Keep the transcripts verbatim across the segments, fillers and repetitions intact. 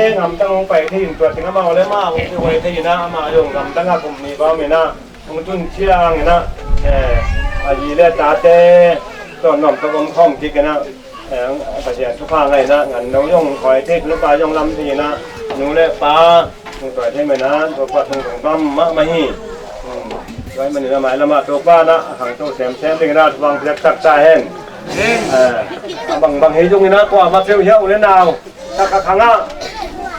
Ngamtang hong pai thei in tua ting amau le amah hong kihuai thei in ah, amah zong ngamtang ah kum nih bang in ah hong tun ciang in ah, eh, a zi le tate tawh nuam tawh om khawm kik in ah, eh, Pasian thupha ngah in ah, ngan no zong hong khawi thei, nupa zong lam thei in ah, nu le pa hong tua thei mai in ah, Topa tung tung bam mahmah hi. Hmm. Tua ahih manin ah mailam ah Topa in ah a khangto semsem ding in ah thupha hong piaksak ta hen. Eh, a bangbang hi zong in ah kuamah peuh hi a, u le nau, tak a khang ah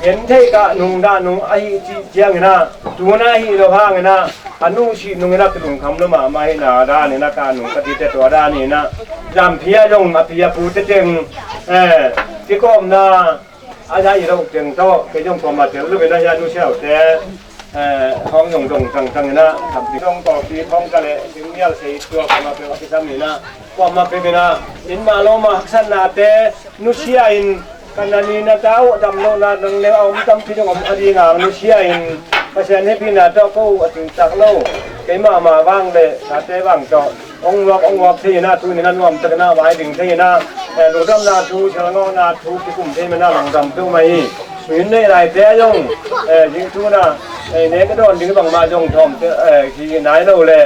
en theih kah nungdah nung ahih cih ciang in ah, tu in ah ahih loh hang in ah, a nu sih nung in ah kilungkham lua mahmah ahihna dan in ah, ka nung ka tite tua dan in ah, lampi ah zong a pi a pute teng, eh, kikawmna a za i loh teng tawh kei zong kuamah tel lo in ah, hih a nu siaute, eh, hong zong dong tangtang in ah, thampi zong kawpi thong ka leh ding mial sei tua kuamah peuh a kisam in ah, kuamah peuh in ah, inn mah lo mah haksatnate nusia in, ka na ni na ta uh, a dam lohna dang neu a om tampi dong om kha ding a, nusia in Pasian hehpihna tawh ko uh a cingtak lo, keimah mah vang le tate vang tawh hong vuak hong vuak thei in ah, tuni in ah nuam tak in ah vai ding thei in ah, eh, lungdamna thu, sialngawhna thu kikum thei man ah lungdam peuhmah hi. Min neih laite ah zong, eh, zing tu in ah, eh, ne ka dawn ding bangmah zong thawm te, eh, hi nai lo le,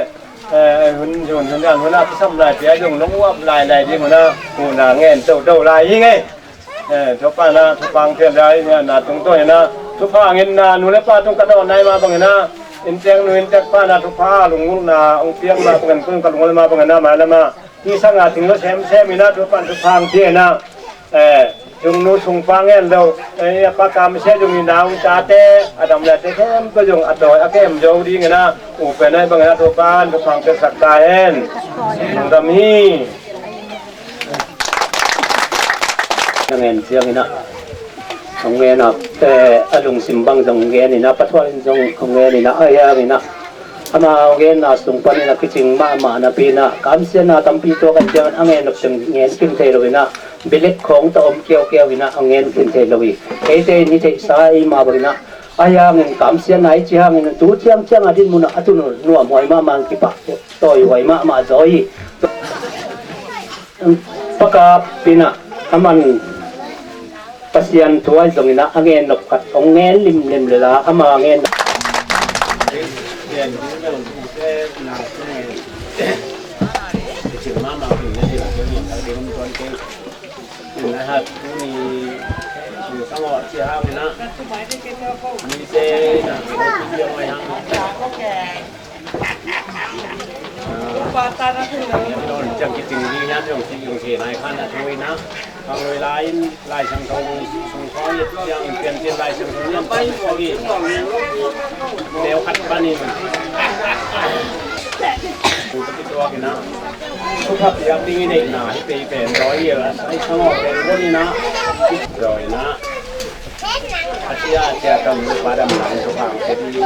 eh, hun, hun, hun, hun, hun a kisam laite ah zong nong uap lailai ding hun a, hun a ngen toto lai hi ngei. Eh, Topa in ah thupha hong piak lai, eh, na tungtawn in ah thupha hong ngen na, nu le pa tung ka dawn nai mah bang in ah, inntek nu inntek pa in ah thupha lunggulhna hong piak mah bang in, kun ka lunggulh mah bang in ah, mailam ah hih sang a ting lo semsem in ah Topa in thupha hong piak in ah, eh, sung nu sung pa ngen lo, eh, a pa kamsia zong in ah, hong tate, a dam le tate khempeuh zong a tawi a kem zo ding in ah, u pen ai bang in ah Topa in thupha hong piaksak ta hen. Lungdam hi. Ka ngen ciang in ah, hong ngen ah, eh, a lungsim bang zong hong ngen in ah, pathuah in zong hong ngen in ah, ahi hang in ah, ama hong ngenna sung panin a kicing mahmah napi in ah, kamsiatna tampi tuak ahih ciangin a ngen nop teng ngen khin thei lo in ah, bilek khawng tawh om kiaukiau in ah, a ngen khin thei lo hi. Eite in i theihsa ei mah bang in ah, ahi hangin kamsiatna i cih hangin tu ciangciang a dinmun ah a tun uh nuamhuai mahmah, kipah tawihuai mahmah zaw hi. Pakap in ah, aman Pasian thu ahi zongin ah, a ngen nop khat hong ngen limlim le la, ama ngen. Ciang kicing ding hiam, zong ci zong ci nai khan a thu in ah, hong lui lai in, Lai Siangtho sung khawng i et ciang in, Piancil Lai Siangtho lian khat sagih, neu khat panin, kituak in ah, thupha piak ding i neihna hi pei pen dawi i a, sai sangawh pen dawi in ah, dawi in ah. A sia, a sia tawh nu pa dam nang tu khang te di.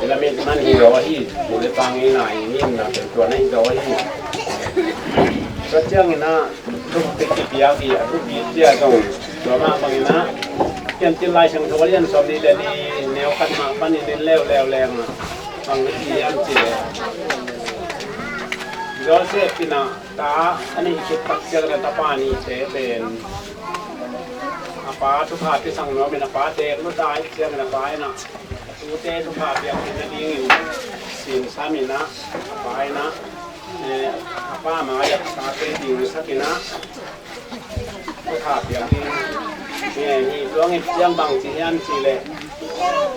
I lamet man hi zaw hi, pu le pa ngeina i ngimna pen tua na hi zaw hi. Tua ciangin ah, thupi kipiak hi, a thupi cia zong. Tua mah bangin ah, Piancil Lai Siangtho lian sawm nih le li, neu khat mah panin in leuleu leng ah, bang hi hiam cih leh, Joseph in ah, ta a neih khit tak ciangin a tapa nihte pen a pa thupha piaksak nuamin a pa teek lua ta ahih ciangin a pa in ah a tute thupha piak theihna dingin sinsam in ah a pa in ah, eh, a pa mai-ah a tate dingsak in ah thupha piak ding. Eh, hih tua ngit ciang bang ci hiam cih leh,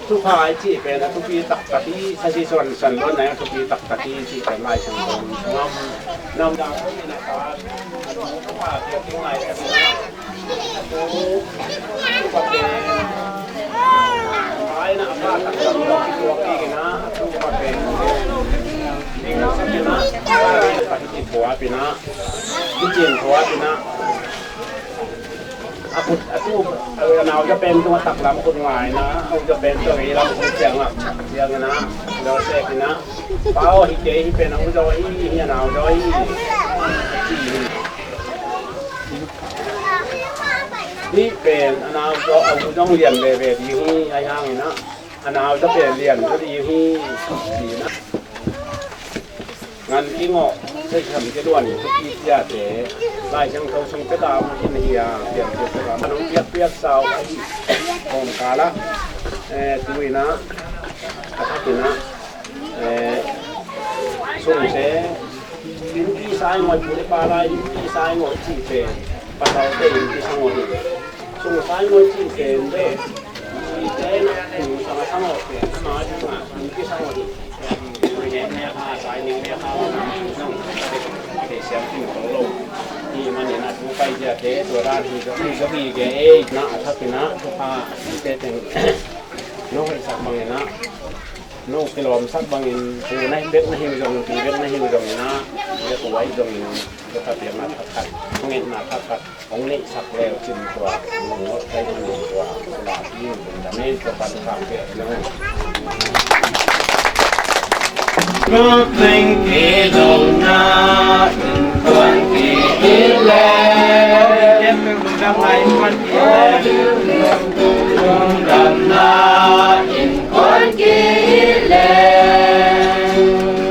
thupha i cih pen a thupi taktak hi, sasi suansuan luatna a thupi taktak hi cih pen Lai Siangtho in ngam, nam dang in a pa, a nu thupha piak ding lai tak in a, a tu, thupha pen, a pa in a pa taktak lo kituak ding in a, a thupha pen, ding sak in a, a pa in a, i thuap in a, i cin thuap in a, a kut, a tu, a nau za pen tungah taklam kut ngaina, a u za pen tawh veilam kut ciangah, ciangin ah, Joseph in ah, pa aw, hih kei hih pen a u zaw hi, hih a nau zaw hi, ci hi. Hih pen a nau zaw, a u zong lian veve ding hi, ahi hangin ah, a nau zaw pen lian zaw ding hi, ci in ah. Ngan kingawh, theihsam kiluan, thupi ciate, Lai Siangtho sung pek a om khin hi a, pian pek a om, nong piakpiak sau ahi, kong Kala, eh, tu ina, a thak ina, eh, sungse, in pi sai ngoi pu le pa lai, in pi sai ngoi ci pe, pa lai te in pi sai ngoi. Sung sai ngoi ci pe le, i te na, sung sa ngoi pe, ma ju ma, in pi sai ngoi. No kilawmsak bangin, tu na bek na hi zong, tu bek na hi zong ina, bek wai zong ina, bek a piang na thak thak, ngetna thak thak. Hong neihsak leu cin tua, hong ngot kai hong tua, la pi hong dam e, tua pan sang ke, no. Lutling ki dong na, in kuan ki i le. Kem pe lungdam na, in kuan ki i le. Lungdam na, in kuan ki i le.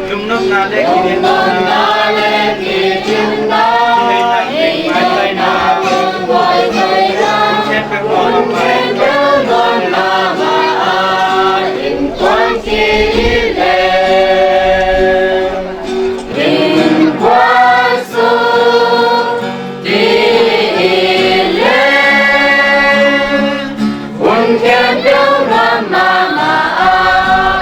Lungnopna le kidinna. Lungnopna le kidinna. Kihei na, kihei na. Kihei na. Kihei na. Kihei na. Kihei na. Kihei na. Kihei na. Kihei na. Kihei na. Kihei na. Hun khempeuh nuam mahmah a,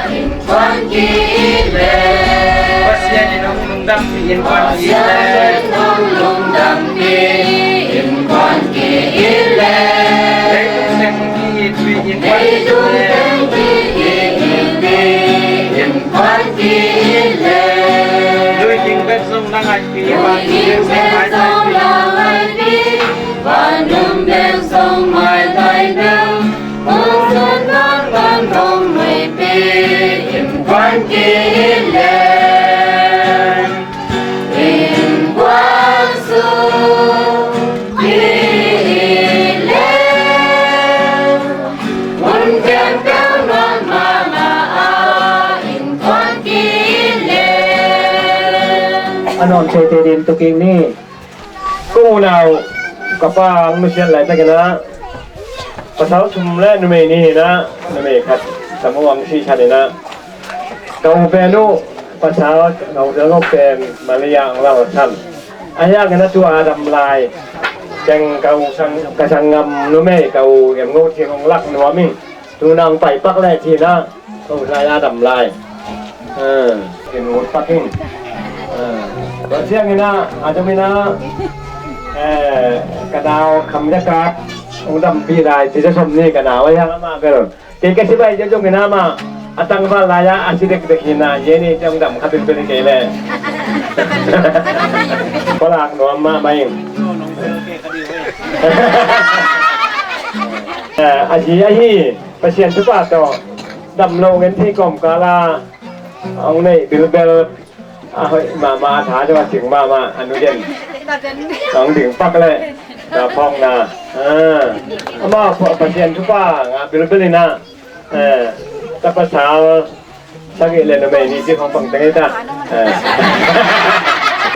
innkuan ki-it leh. Pasian in hong lungdampih innkuan ki-it leh. Pasian in hong lungdampih innkuan ki-it leh. Leitung teng ki-itpih innkuan ki-it leh. Leitung teng ki-itpih innkuan ki-it leh. Lui ding bek zong na ngaihpih, lui ding bek zong na ngaihpih. Vantung bek zong maitai bek, hong sun bang bang hong nuipih, innkuan ki-it leh, innkuan sung ki-it leh, hun khempeuh nuam mahmah a, innkuan ki-it leh. A nuam seite din tu kik ni. Kong unau, ka pa ang nusiat laitakin ah, pasal thum le numei nih in ah, numei khat, Samuel ang sih san in ah, ka u pen uh, pasal ka u pen Maria ang lau san. A hiang in ah tua a dam lai, teng ka u sang, ka sanggam numei, ka u Gem Ngo Thiang hong lak nuam ing. Tu nang pai pak leh ci-in ah, ko lai a dam lai. Kin ut pak ing. Tua ciangin ah, a dam in ah, ka nau Kham Za Kap hong dampih lai ci, za sawm ni ka nau a hiang amah bel. Kei ka si bai zia zong in ah mah, a tangval lai ah a si dekdek hi in ah, zia ni ci hong dam kha bilbel hi kei leh. Ko lak nuam mahmah ing. A zi ahi. Pasian thupha tawh dam lo ngen thei kawmkal a hong neih bilbel a hoih mahmah, a tha deuh a cing mahmah, a nu den hong ding pak leh ta phawkna. Amah Pasian thupha ngah bilbel in ah ta pasal sagih le numei nih cih khong pang teng hi ta.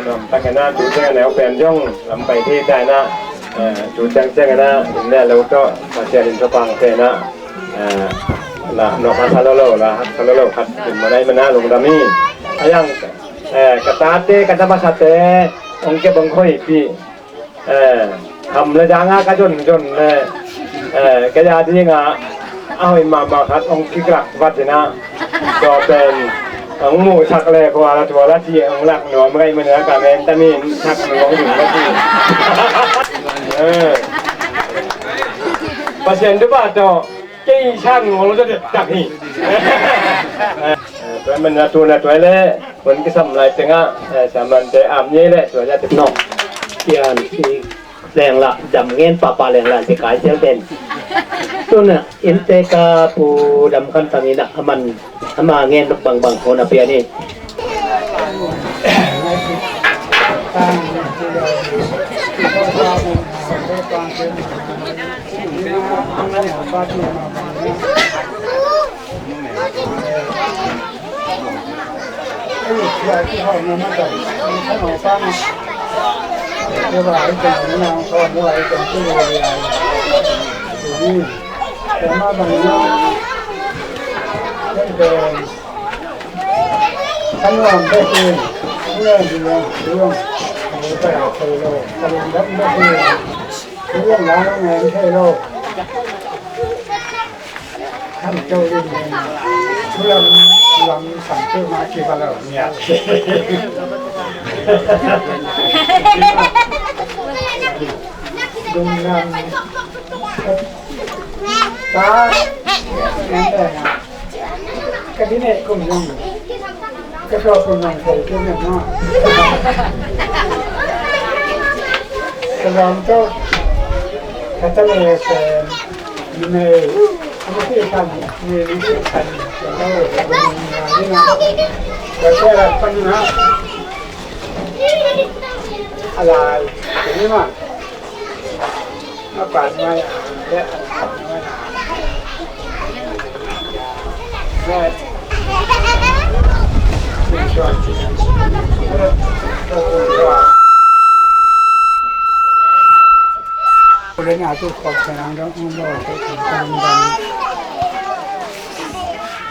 Nuam takin ah tu ciang a neu pen zong lam pai thei ta in ah, tu ciang ciangin ah inn le lo tawh Pasian in thupha pia in ah, la nuam a sa lo lo, la haksa lo lo khat in ma dai mana lungdam hi. A hiang ka tate, ka ta masate hong kep hong khoipih. Kham le dang a ka zon zon le, ka za ding a a hoih mahmah khat hong kikrak vat in ah, tua pen hong muhsak le khua la tua la ci hong lak nuam ka hih manin ah ka men ta min sak nuam ding ka ci. Pasian thupha tawh kei sang ngol zo det tak hi. Tua man na tu na tua le, hun kisam lai tengah, eh, samlante am ni le tua le. No. Pian si leng la, dam ngen papa leng la si kai sel den. Tu na, inte ka pu dam kan tang ina aman, ama ngen nuk bang bang hona pian ni. Keimah bang hang, ken pen ka nuam bek hi. Nuam hi a, nuam hi a, ka lungdam bek hi. Nuam la nuam thei lo. Kan to in, thulam lam sang tu ma ki ba lo nia. Lungdam. Ta, ka dine kum nung. Ka tua kum nung thei kum nung ma. Ka lam to. Ka ta le pen. Ni nei. Ni ti kan. Ni ni ti kan. Ka lo. Ni na. Ka tua la pan na. Alai. Ni ma.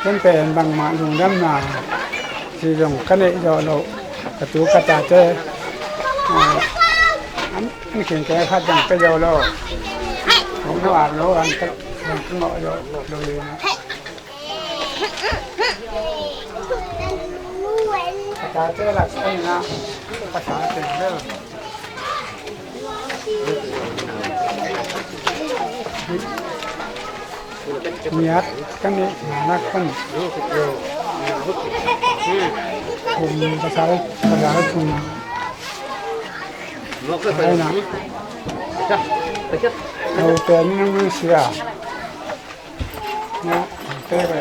Ken pen bangmah lungdamna ci zong ka neih zawh loh, ka tu ka tate, ah, an, an khingte khat zong pia zo lo. Hong na ak lo, an ka, an ka ngawh zo, lo li na. Ka tate lak an na, ka sa teng bel. Miat ka nih, nanak ka nih. Kum pasal, pasal kum. Ai na. Au te ni nang sia. Nang te be.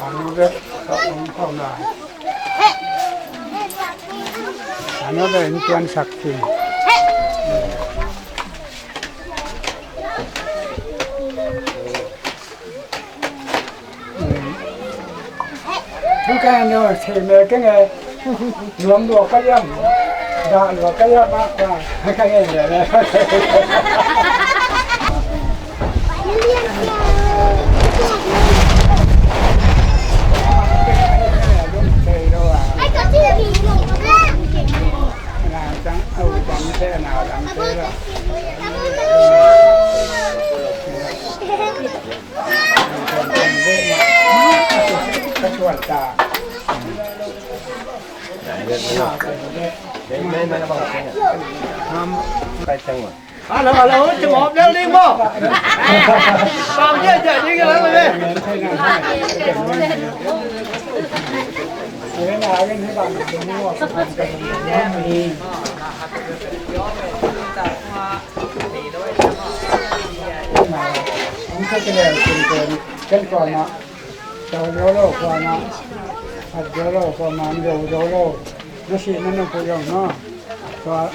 Anu be ka ung kau na. Anu be in tuan sak king. Bukan no, thei me keng e. Nuam lua ka liam. Dah lua ka liam ah, ka, ka ngen le le. Hello, hello, cimawh liau ding maw? Bang dia dia ding lah, lah. Ken kuamah, tau zo lo kuamah, phat zo lo kuamah, an zo zo lo. Na sih na nungpui zong maw. Tua,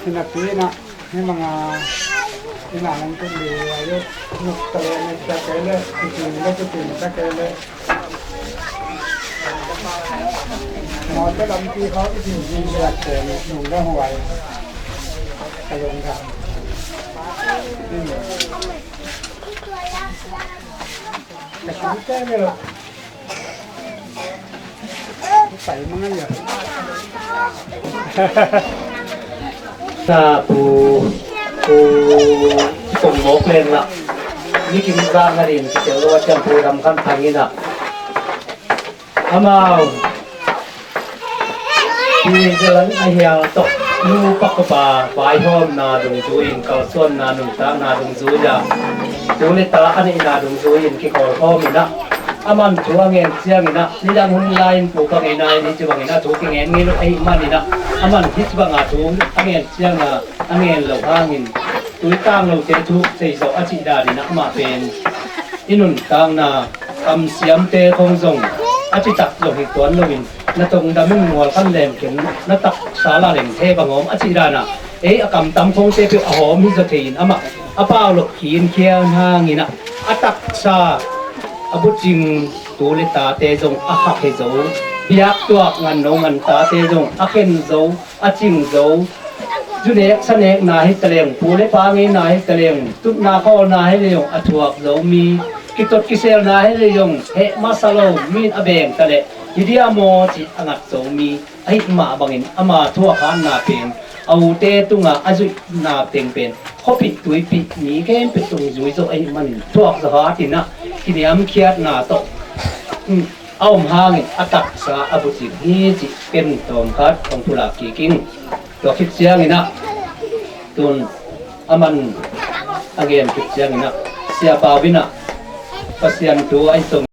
hi napi na, hi manga, hi na nang kun li, ayo, nuk ta le, nuk ta ke le, kutin le, kutin ta ke le. Mawte lampi khawng i ding ding biak te nung dong huai. Ka lungdam. Ka sung te melo. Pai mangai ya. Sa pu, pu, pu mawk leng la. Ni kim za ngarin, ki tel lo a ciang pu ram kan thang ina. Amau Pi Zelan a hiang tawh nupa khuapa vaihawmna dungzui-in, kalsuanna nuntakna dungzui-a, tu le ta a neihna dungzui-in kikawlkhawm inah, a man thu a ngen cianginah, nidang hun lai-in pu ka ngeina in hih ci banginah thu kingen ngei lo ahih maninah, a man hih ci banga thu a ngen cianga a ngen loh hangin, tuitang lote thu thei zawh a cih daninah amah pen i nuntakna kamsiamte khong zong a citak zong hi tuan loin, na tongdamin mual kan lemkhen, na taksa la leng the bang om a cih dana, ei a kamtam khongte peuh a hawm hi zaw thei-in amah a pau loh khin khian hanginah a taksa a bucing tu le tate zong a khak hi zo, biak tuak nganno ngan tate zong a khen zo, a cing zo. Thunek sanekna hi taleng, pu le pa ngeina hi taleng, tutna khawlna hi leng a thuak zo mi, kitot kiselna hi leng heh masa lo, min a beng taleh hi dia maw ci a ngat zo mi ahi mah bangin ama thuakhanna pen a ute tunga a zuihna teng pen khuapih tuipih mi khempeuh tung zui zo ahi manin thuak zo hatinah kiniamkhiatna tawh a om hangin a taksa a bucin hi cih ken tawmkhat hong pulak kik ing. Tua khit cianginah tun a man a gen khit cianginah Siapa Vinah Pasian thu a i tong